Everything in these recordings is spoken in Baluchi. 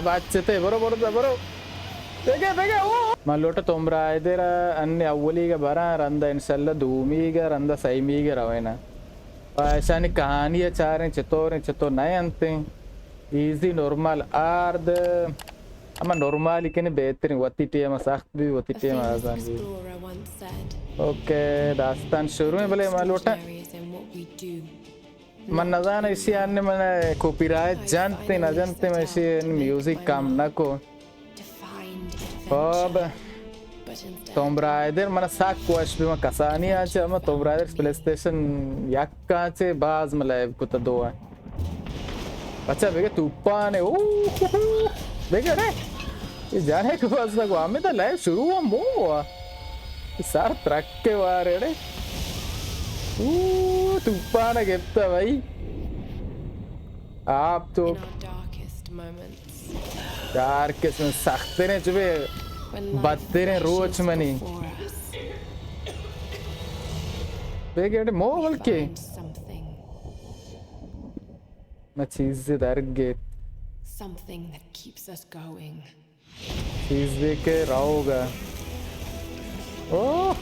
بچتے، برو، برو، برو۔ بگے، بگے، او۔ من لوٹاں توم رائیدر ءَ انی اولیگ ءَ براں، رندا انشاءاللہ دومیگ ءَ، رندا سیمیگ ءَ رویناں۔ و ایشانی کہانی ءَ چاریں چطوریں، چطور نہ انتیں۔ Easy, normal, hard. اما نارمالی کنے بہتریں، وتی ٹیم ءَ سخت بی، وتی ٹیم ءَ آسان بی۔ اوکے، داستان شروع ایں، بلے ما لوٹاں۔ من نزاناں ایشی ءَ من کاپی رائٹ جنت نہ جنت، من ایشی میوزک کم نہ کو۔ خب، توم رائیدر من سک وش بی، من کسانی آں چہ، من توم رائیدر پلے اسٹیشن یک آں چہ باز من لیب کتا، دو آں۔ اچھا، بگے توپانے، اوہ، بگے رے۔ یہ جانے کو بس نہ کو، ہمیں تو لیب شروع ہوا مو ہوا۔ سر ترک کے وارے رے۔ اوہ، توپانا گپتا بھائی۔ آپ تو ڈارکسٹ من سختریں، چو بے بدتریں روچ منی۔ بگے مو بلکہ من چیزے در گیت۔ چیزے کہ روگ ءَ۔ اوہ۔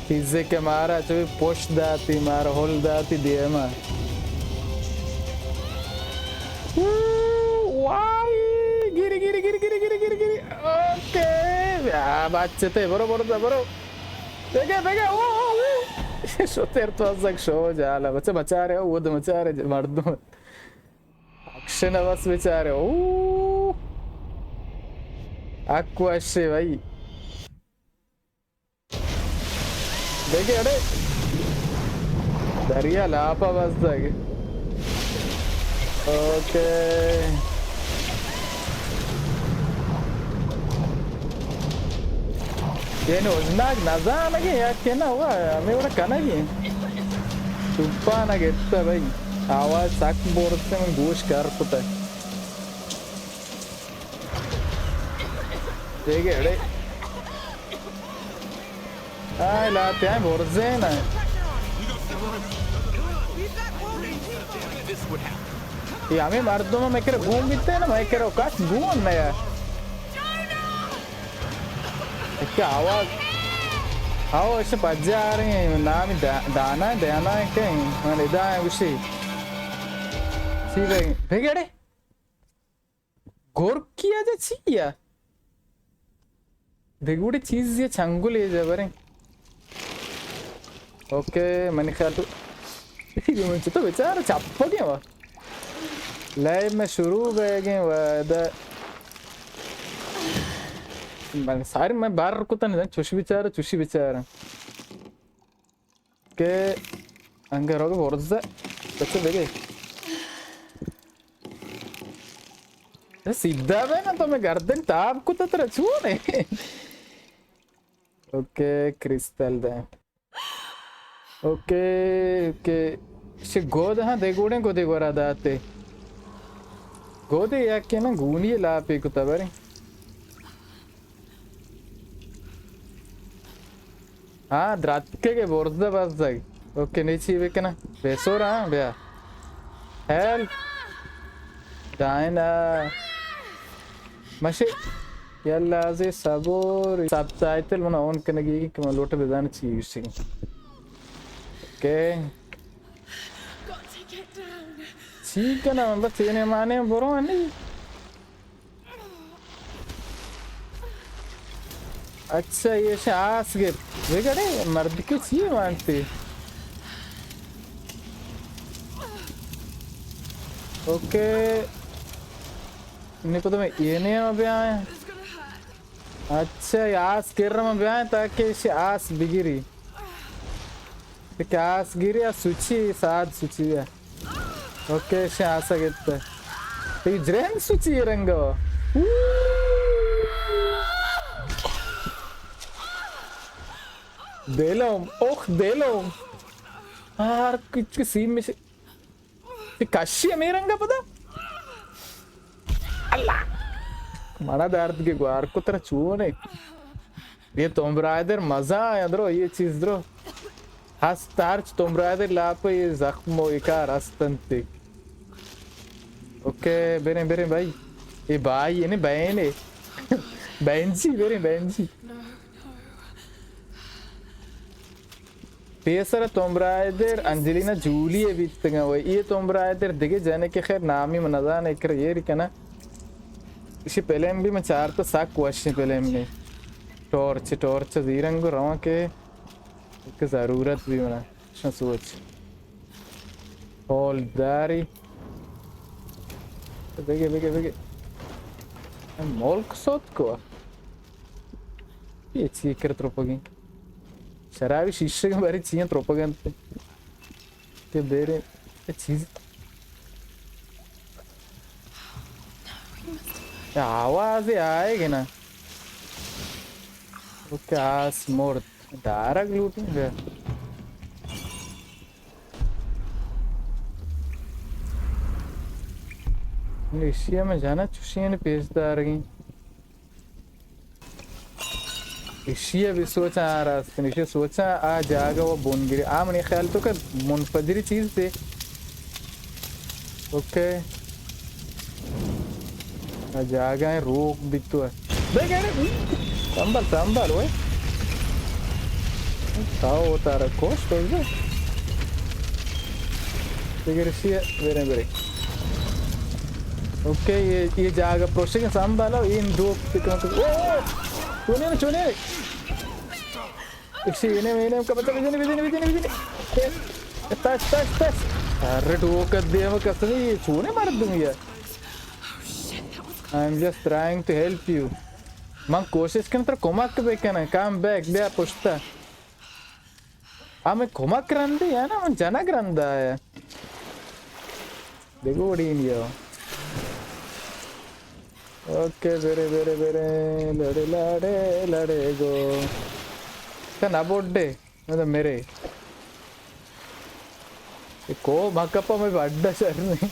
چیزے کہ مارا چو پشت داتی، مارا ہل داتی دیما۔ اوہ، وائی، گیری، گیری، گیری۔ اوکے، بیا بچتے، برو، برو، برو۔ بگے، بگے، او، او، او۔ شتر تو ازک شو جالا، بچہ بچارے، او، ود مچارے، مردم۔ اکشن بس بچارے، او۔ اکو اشے بھائی۔ دیکھیں، اڑے۔ دریا لاپا بس دیکھیں۔ اوکے۔ یعنی وژناک نزانگیں یا کہ نہ، ہوا ہمے وڑا کنگیں۔ توپان گپتہ بھائی، آواز سک برزیں، من گوش کر کتہ۔ دیگہ اڑے۔ آئے لاتے آئے برزیں نا۔ یہ ہمیں مردم میں کرے گون بیتے نا، میں کرے کس گون نیا۔ کہ آواز۔ آو، ایسے پجاریں، نامی دا-، دانا، دانا ہے کہیں، من ادا ہے گوشی۔ سی بھائی، بھائی اڑے۔ گرکی ءَ چیا؟ دگوڑے چیز یہ چنگل یہ جبریں۔ اوکے، منی خیال تو من چہ تو بچار چپگیں وا۔ لیب میں شروع بہ گئے و دا من ساری میں بار کتن، چوش بچار، چوشی بچار۔ کہ انگہ روگ برزہ، بچہ بگے۔ اے سیدھا بے نا، تو میں گردن تاب کو تو ترا چون ہے؟ اوکے، کرسٹل دے۔ Okay, okay. شی گود ہاں دے گوڑیں گودے گورا داتے۔ گودے یا کہ نا گونی لاپے کو تبریں۔ ہاں، دراتکگ ءَ برزہ بزگ۔ اوکے، نی چی بکناں؟ بے سور، ہاں، بیا۔ ہیلپ۔ ڈائنا۔ مشے۔ یلا ازے صبر۔ سب ٹائٹل من آن کنگی کہ من لوٹ بزان چی گوشی۔ اوکے۔ چی کناں؟ من بس تینے مانے برو نہیں۔ اچھا، یہ شہ آس گر۔ بگڑے، مرد کے چیئے مانتے؟ اوکے۔ نی پتہ میں یہ نہیں ہم بیائیں۔ اچھا، یہ آس گر رہا ہم بیائیں تاکہ یہ شہ آس بگری۔ کہ آس گری یا سوچی، ساد سوچی ہے۔ اوکے، شانس گپت۔ تئی جرین سوچی رنگ۔ دلم، اوخ دلم۔ ہر کچھ کے سین میں سے۔ کشی ہمے رنگ پدا۔ اللہ۔ منا درد کے گوار کو ترا چونے۔ یہ توم برادر مزہ آیا درو، یہ چیز درو۔ ہست، ہرچ توم برادر لاپ ءَ اے زخم ءُ اے کار ہست انت۔ اوکے، بریں، بریں بھائی۔ اے بھائی، یعنی بہن ہے۔ بہن جی، بریں بہن جی۔ پیسر توم برادر انجلینا جولی ءَ بیتگاں و اے توم برادر دگہ جنکے، خیر نامی من نزاناں، اکر ایر کناں۔ اشی فلم بھی من چارتہ، سک وشیں فلم بھی۔ ٹارچ، ٹارچ زیرنگ رواں کہ کہ ضرورت بھی منا۔ شن سوچ۔ ہال داری۔ بگے، بگے، بگے۔ ملک سوت کو۔ یہ چی کر تروپگیں؟ شرابی شیشہ کے بارے چیئے تروپگیں۔ کہ بیرے چیز آواز آئے گی نا۔ اوکے، آس مرد۔ دارگ لوٹیں بیا۔ ایشی ءَ من جانا چوشیں پیش دارگیں۔ ایشی ءَ بہ سوچاں، آ راست، ایشی ءَ سوچاں، آ جاگہ و بن گری۔ آ منی خیال تو کہ منفجری چیز دے۔ اوکے۔ آ جاگہ ءَ روک بیتو۔ بگڑ۔ سنبھال، سنبھال، اوئے۔ تاو تارا کوش تو۔ بگڑ ایشی ءَ، بریں، بریں۔ اوکے، یہ، یہ جاگہ پروشگ سنبھالو، این دو پکن۔ او، او، چونے، چونے۔ ایشی، اینے، اینے، کا بچا، بجنی، بجنی، بجنی، بجنی۔ تش، تش، تش۔ ارے، ٹوکت دیم کسنی، چونے مردم یہ۔ I am just trying to help you. من کوشش کناں ترا کمک بکناں۔ Come back، بیا پشتا۔ ہمیں کمک رندی ہے نا، من جنگ رندا ہے۔ دیکھو وڑی انڈیا۔ اوکے، برے، برے، برے، لڑے، لڑے، لڑے گو۔ تو نہ بوڈے، مطلب میرے۔ یہ کو مکپا میں بڑا شر نہیں۔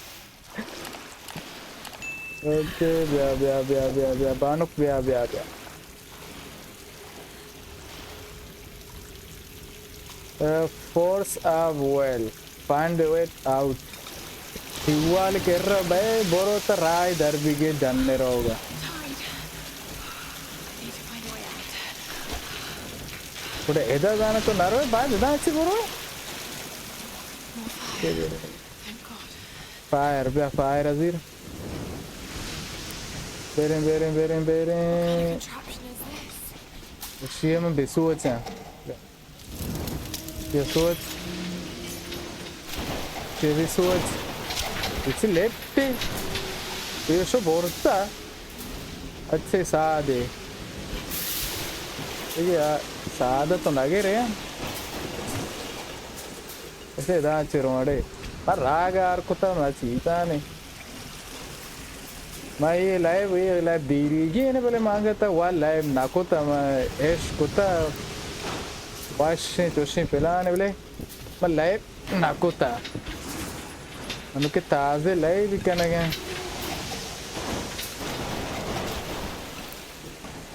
اوکے، بیا، بیا، بیا، بیا، بیا، بانک، بیا، بیا، بیا۔ Uh, force a well. Find a way out. دیوال کر بے برو تا رائے در بگے جن روگا۔ گڑا ادا زانا تو نروے، باز ادا چی برو؟ فائر، بیا فائر ازیر۔ بیریں، بیریں، بیریں، بیریں۔ اشی من بسوچاں۔ بسوچ۔ بسوچ۔ اچ لیفٹ۔ یہ شو بورتا۔ اچھے سادے۔ یہ سادہ تو نہ گرے۔ اسے دا چروں اڑے۔ پر راگ آر کتا ما چیتا نے۔ ما یہ لائیو، یہ لائیو دیریگی نے بلے مانگتا وا لائیو نہ کتا، ما ایش کتا۔ واشیں چوشیں پلان بلے ما لائیو نہ کتا۔ انو کہ تازہ لائیو کنگا۔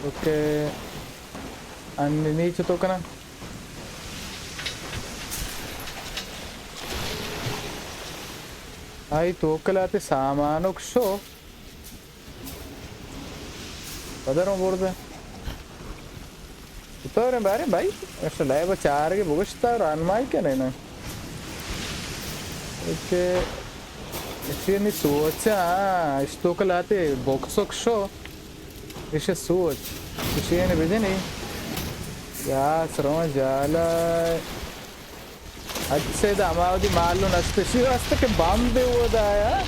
اوکے۔ ان نیچ تو کنا۔ آئی توکلاتے سامانک شو۔ پدروں برد۔ تو رے بارے بھائی، اش لائیو چار کے بگشتا رانمائی کنے نا۔ کہ اسی نی سوچا، اش توکلاتے بکسک شو۔ ایشی سوچ، ایشی نے بجنی۔ یا سروں جالا۔ اچھے دا ہما وتی معلوم است، ایشی واسطے کہ بمب بے وہ دایا۔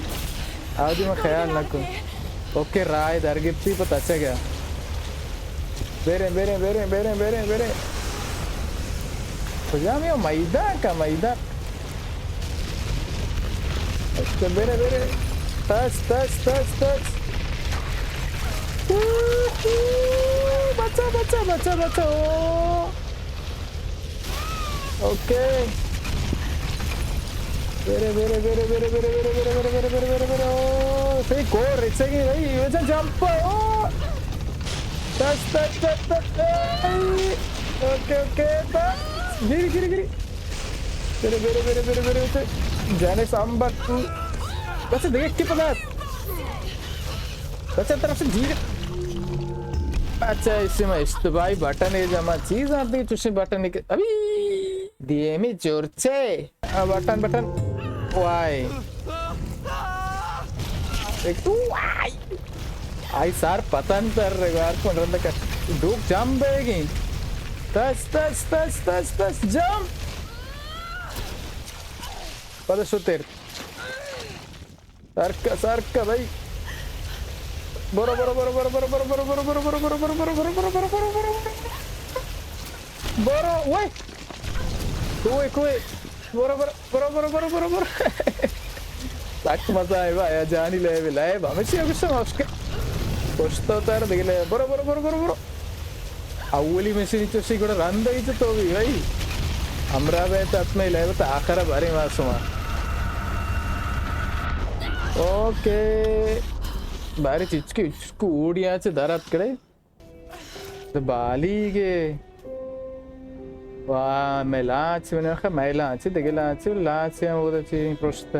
آودی من خیال نہ کن۔ اوکے، رائے در گپتی پہ تچگا۔ بیریں، بیریں، بیریں، بیریں، بیریں، بیریں۔ کجا میں میدان کا میدان۔ اچھا، بیرے، بیرے۔ تچ، تچ، تچ، تچ۔ اوہ، اوہ، بچا، بچا، بچا، بچا۔ اوہ۔ اوکے۔ بیرے، بیرے، بیرے۔ اوہ، صحیح کور، رچے گی بھائی، وجہ جمپ۔ اوہ۔ تچ، تچ، تچ، تچ۔ اوکے، اوکے، تچ۔ گری، گری، گری۔ برے، برے، برے، برے، برے، برے۔ جانے سامبا تو۔ بچہ دیکھ کے پدا۔ بچہ طرف سے دھیر۔ بچہ اسے میں اشتباہی بٹن ہے، جمع چیز آتی، چوشیں بٹن ہے کہ ابھی دیمی چورچے۔ آ، بٹن، بٹن۔ وائے۔ ایک تو وائے۔ آئی سار پتن تر رگار کن رندہ کا۔ ڈوک جم بیگی۔ تس، تس، تس، تس، تس، جم۔ پدا شتر۔ سرکا، سرکا بھائی۔ برو، برو، برو۔ برو، اوئے۔ کوئے، کوئے۔ برو، برو، برو، برو، برو، برو، برو۔ سک مزہ آئے بھائی، جانی لیب، لیب۔ ہمیشہ گوشتم اشکے۔ پشتو تر دیگہ لیب۔ برو، برو، برو، برو، برو۔ اولی مشینی چوشی گڑا رند ای تو بھی بھائی۔ ہمراہ بیت حتمی لیب تا آخر بارے ما شما۔ اوکے۔ بارے چچکی اچکو اوڑیا چے درات کڑے۔ تو بالیگے۔ واہ، مئے لانچ، من خیال مئے لانچ، دگہ لانچ، لانچ ہم اودا چی پرشتہ۔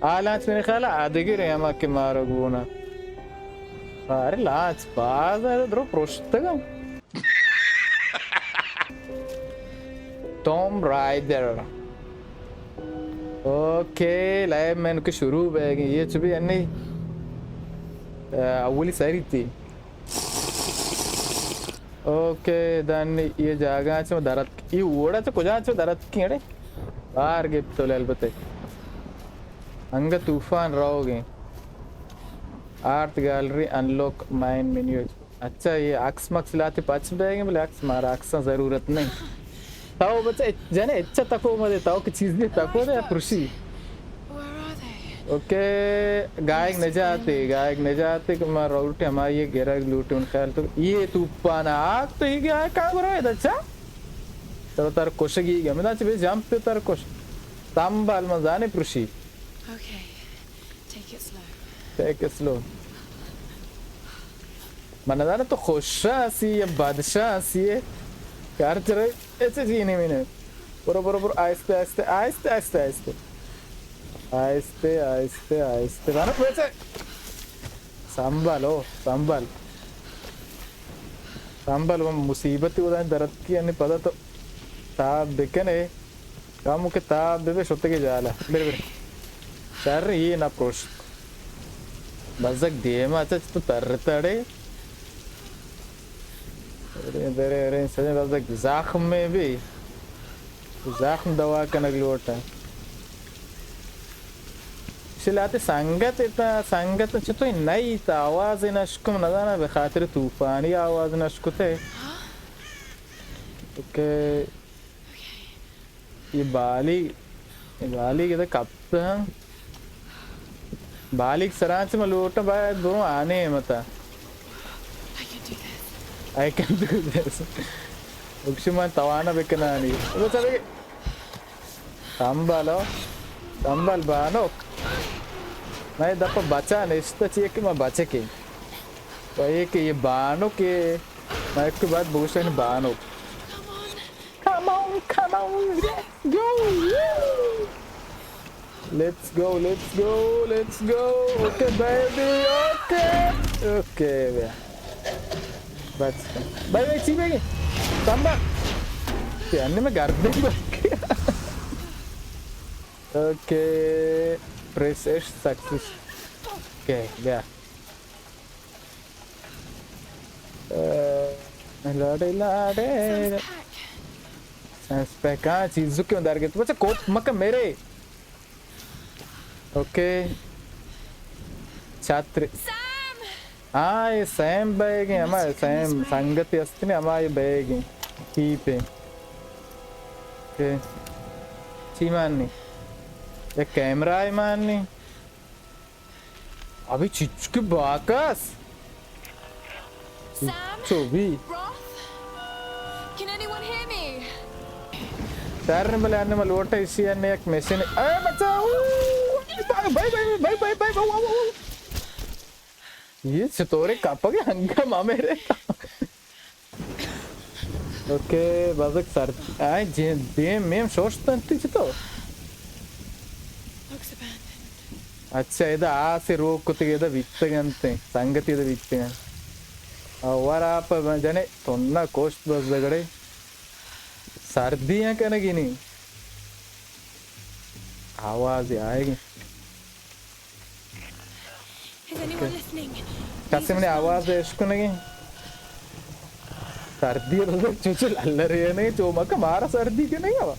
آ لانچ من خیال آ دگرے ہما کہ مارا گونا۔ ارے لانچ باز ہے، درو پرشتگا۔ Tom Rider. اوکے، لیب من کہ شروع بیگی، یہ چو بھی انی، آ، اولی سری تی۔ اوکے، دن یہ جاگہ چ درت، یہ اوڑا چ کجا چ درت کی اڑے؟ بار گپت تو البتے۔ انگا طوفان روگیں۔ آرٹ گیلری انلاک مین مینیو۔ اچھا، یہ عکس مکس لاتے پچ بیگیں، بلے عکس مارا عکساں ضرورت نہیں۔ تاو بچہ، اچ-، جنے اچھا تکو مدے، تاو کہ چیز دی تکو دے پرشی۔ اوکے، گائک نجاتے، گائک نجاتے کہ ما روٹ ہمائی گرگ لوٹے ان خیال تو۔ یہ توپانا آگ تو ہی گیا ہے، کہاں برو ہے دچا؟ تر تر کشگی گیا، میں دانچہ بے جمپ تے تر کش۔ تمبل من زانے پرشی۔ Okay, take it slow. Take it slow. من نزاناں تو خوش شانسی یا بد شانسی ہے۔ کار چرے ایسے جی نہیں مینے۔ برو، برو، برو، آہستہ، آہستہ، آہستہ، آہستہ، آہستہ۔ آہستہ، آہستہ، آہستہ۔ بانک ویسے۔ سنبھالو، سنبھال۔ سنبھال، وہ مصیبت وہ درد کی، یعنی پتہ تو تاب بکنے۔ کمو کہ تاب بہ بہ شتگے جالا۔ برے، برے۔ شر یہ نہ پروشت۔ بزگ دیما چہ تو تر تڑے۔ برے، برے، برے، سجن بزگ زخم میں بھی۔ زخم دوا کنگ لوٹا۔ شلاتے سنگت اتا، سنگت چتو نئی تا آواز نشکم نزانا بہ خاطر طوفانی آواز نشکتے۔ کہ یہ بالی، یہ بالی کدے کپت ہم۔ بالی سرانچ میں لوٹا باید برو آنے متا۔ I can do this. اکشی من توانا بکنانی۔ بس ابھی سنبھالو۔ سنبھال بانک۔ میں دپا بچا نشتا چیئے کہ میں بچکے۔ تو یہ کہ یہ بانک ہے، میں ایک بعد بوشن بانک۔ Come on, come on, let's go. Let's go, let's go, let's go. Okay, baby, okay. Okay, بیا۔ بس۔ بھائی، بھائی، چی بگی؟ تمبا۔ کہ انّے میں گردن بکی۔ اوکے۔ پریس ایش سکسیس۔ اوکے، بیا۔ اے، لاڑے، لاڑے۔ Sense pack. سینس پیک، ہاں، چیز زکی اوں در گپت۔ بچہ، کوپ مکہ میرے۔ اوکے۔ چھتری۔ سیم! ہاں، یہ سیم بیگ ہیں، ہمارے سیم سنگت ہستی نے، ہمارے بیگ ہیں۔ ٹھیک ہے۔ اوکے۔ چی ماننی؟ یک کیمرہ ہے ماننی؟ ابھی چچکے باکس۔ سیم؟ چو بھی۔ راس؟ Can anyone hear me? سر نے بلے انّے ملوٹا اسی انّے یک مشن۔ اے بچا! بھائی، بھائی، بھائی، بھائی، بھائی، بھائی۔ یہ چطورے کپگے ہنگا ماں میرے۔ اوکے، بزگ سر، آئے جے-، دیم میم شوشت انت چی تو؟ Looks abandoned. اچھا، ادا آسے روک کتگ، ادا بیتگ انت، سنگتی ادا بیتگ انت۔ آ، ور آپ جنے، تنا کشت بزگڑے۔ سردی ہیں کنگی نی۔ آواز آئے گی۔ Is anyone listening? کسی منی آواز اشکنگی؟ سردی رو چوچو للرے نہیں، چو مکہ مارا سردی کے نہیں ہوا۔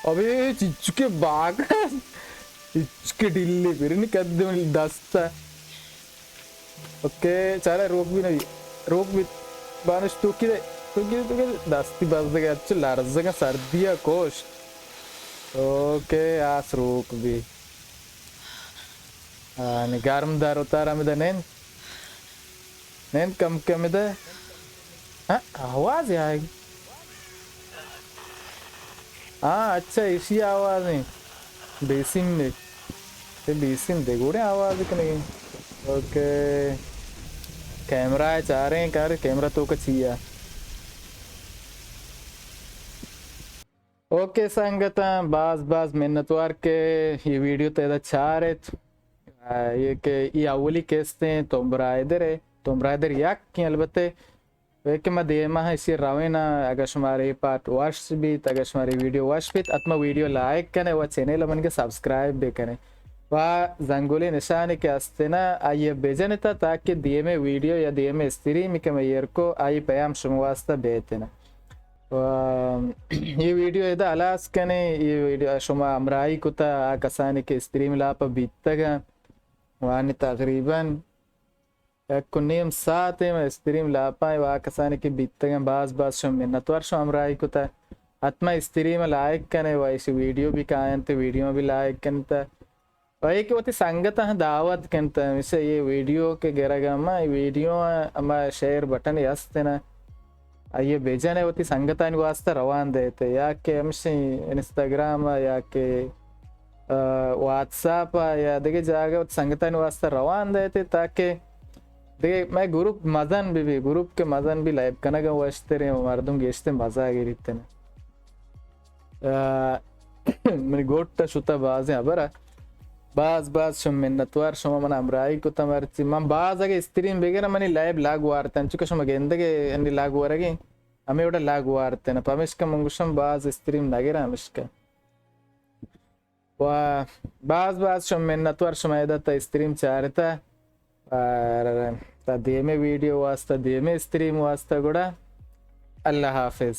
ابے چچکے باگ، چچکے ڈلی برنی قدم دستا۔ اوکے، چارے روک بھی نہیں، روک بھی بانش تو کی دے، تو کی دے، تو کی دے، دستی بزگے، اچھا لرزگا، سردی ء کوش۔ اوکے، آس روک بھی۔ آ، نی گرم در اتار ہمیں دے نین۔ نین کم کم دے۔ ہاں، آواز آئے گی۔ ہاں، اچھا، ایشی آواز ہیں۔ بیسیم میں۔ یہ بیسیم دے گوڑے آواز کنے۔ اوکے۔ کیمرہ ہے چاریں کر، کیمرہ تو کچی ہے۔ اوکے سنگتاں، باز باز منتوار کہ یہ ویڈیو تیدا چار ایت۔ آ، یہ کہ یہ اولی قسط ہیں تمبرائے در ہے۔ تمبرائے در یک کی البتہ و کہ ما دیما ایشی روین ء، اگہ شمارا اے پارٹ وش بیت، اگہ شمارا اے ویڈیو وش بیت، حتما ویڈیو لائک کنے و چینل منگے سبسکرائب بکنے و زنگولی نشانی کہ استنا آئی بجنتا تاکہ دیمے ویڈیو یا دیمے استریم کہ میں ایر کو آئی پیام شما واسطہ بیتنا۔ و یہ ویڈیو ادا ہلاس کنے، یہ ویڈیو شما ہمراہی کتا آ کسانی کہ استریم لاپ بیتگا وانی تقریباً یک و نیم ساعت ء من استریم لاپاں و آ کسانی کہ بیتگاں باز باز شما منتوار شما ہمراہی کتا۔ حتما استریم لائک کنے و ایشی ویڈیو بھی کاینت، ویڈیو بھی لائک کنت۔ و اے کہ وتی سنگتاں دعوت کنت، مثل یہ ویڈیو کہ گرگا ما ویڈیو اما شیئر بٹن ہست نا، آئی بجن وتی سنگتانی واسطہ روان دیتے، یا کہ ہمشی انسٹاگرام یا کہ آ، واتساپ ء یا دگہ جاگہ وت سنگتانی واسطہ روان دئیت تاکہ دگہ مئے گروپ مزن بہ بی، گروپ کہ مزن بی لائیو کنگ ء وشتریں و مردم گیشتر مزہ گریت انت۔ آ، منی گوٹ ء شتہ بازیں ہبر ء۔ باز باز شما منتوار، شما من ہمراہی کتہ مرچی۔ من باز اگہ استریم بگرم منی لائیو لاگ وارتن، چونکہ شما گندگ ء انی لاگ ورگیں ہمے وڑا لاگ وارتن، پمیشکا من گوشم باز استریم نگرم ہمشکا۔ و باز باز شما منتوار شما ادا تا استریم چارتا۔ و تا دیمے ویڈیو واسطہ، دیمے استریم واسطہ گڑا اللہ حافظ۔